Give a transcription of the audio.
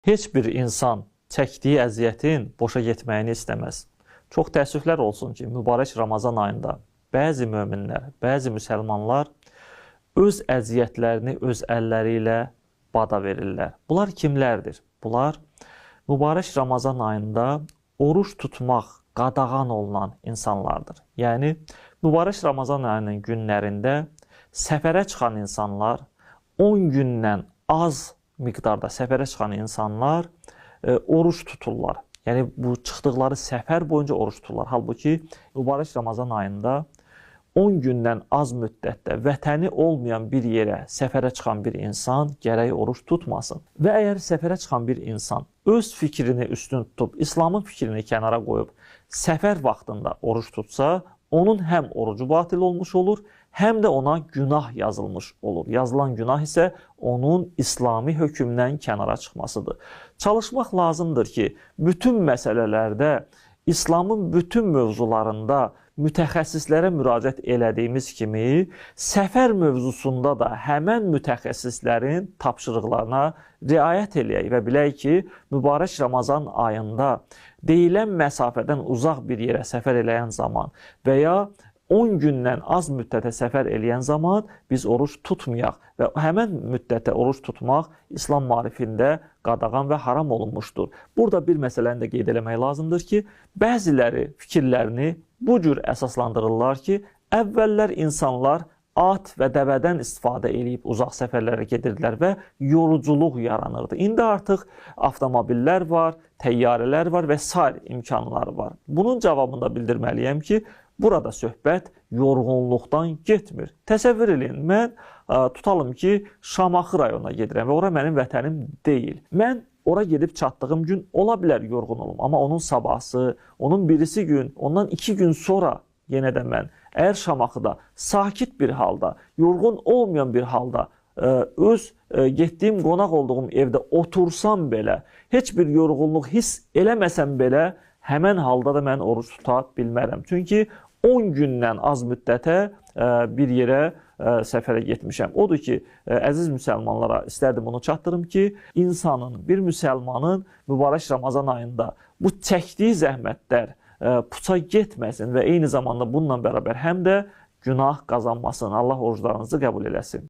Heç bir insan çəkdiyi əziyyətin boşa getməyini istəməz. Çox təəssüflər olsun ki, mübarək Ramazan ayında bəzi möminlər, bəzi müsəlmanlar öz əziyyətlərini öz əlləri ilə bada verirlər. Bunlar kimlərdir? Bunlar mübarək Ramazan ayında oruç tutmaq qadağan olunan insanlardır. Yəni, mübarək Ramazan ayının günlərində səfərə çıxan insanlar, 10 gündən az miqdarda səfərə çıxan insanlar oruç tuturlar. Yəni, bu çıxdıqları səfər boyunca oruç tuturlar. Halbuki, mübarək Ramazan ayında 10 gündən az müddətdə vətəni olmayan bir yerə səfərə çıxan bir insan gərək oruç tutmasın. Və əgər səfərə çıxan bir insan öz fikrini üstün tutub, İslamın fikrini kənara qoyub, səfər vaxtında oruç tutsa, onun həm orucu batil olmuş olur, həm də ona günah yazılmış olur. Yazılan günah isə onun İslami hökmdən kənara çıxmasıdır. Çalışmaq lazımdır ki, bütün məsələlərdə, İslamın bütün mövzularında mütəxəssislərə müraciət elədiyimiz kimi, səfər mövzusunda da həmən mütəxəssislərin tapşırıqlarına riayət eləyək və bilək ki, mübarək Ramazan ayında deyilən məsafədən uzaq bir yerə səfər eləyən zaman və ya 10 gündən az müddətə səfər eləyən zaman biz oruç tutmayaq və həmən müddətə oruç tutmaq İslam maarifində qadağan və haram olunmuşdur. Burada bir məsələni də qeyd eləmək lazımdır ki, bəziləri fikirlərini bu cür əsaslandırırlar ki, əvvəllər insanlar at və dəvədən istifadə eləyib uzaq səfərlərə gedirdilər və yoruculuq yaranırdı. İndi artıq avtomobillər var, təyyarələr var və sair imkanlar var. Bunun cavabını da bildirməliyəm ki, burada söhbət yorğunluqdan getmir. Təsəvvür eləyin, mən tutalım ki, Şamaxı rayonuna gedirəm və ora mənim vətənim deyil. Mən ora gedib çatdığım gün ola bilər yorğun olum, amma onun sabahsı, onun birisi gün, ondan 2 gün sonra yenə də mən əgər Şamaxıda sakit bir halda, yorğun olmayan bir halda öz getdiyim, qonaq olduğum evdə otursam belə, heç bir yorğunluq hiss eləməsəm belə, həmən halda da mən oruç tuta bilmərəm. Çünki 10 gündən az müddətə bir yerə səfərə getmişəm. Odur ki, əziz müsəlmanlara istərdim bunu çatdırım ki, insanın, bir müsəlmanın mübarək Ramazan ayında bu çəkdiyi zəhmətlər puça getməsin və eyni zamanda bununla bərabər həm də günah qazanmasın. Allah oruclarınızı qəbul eləsin.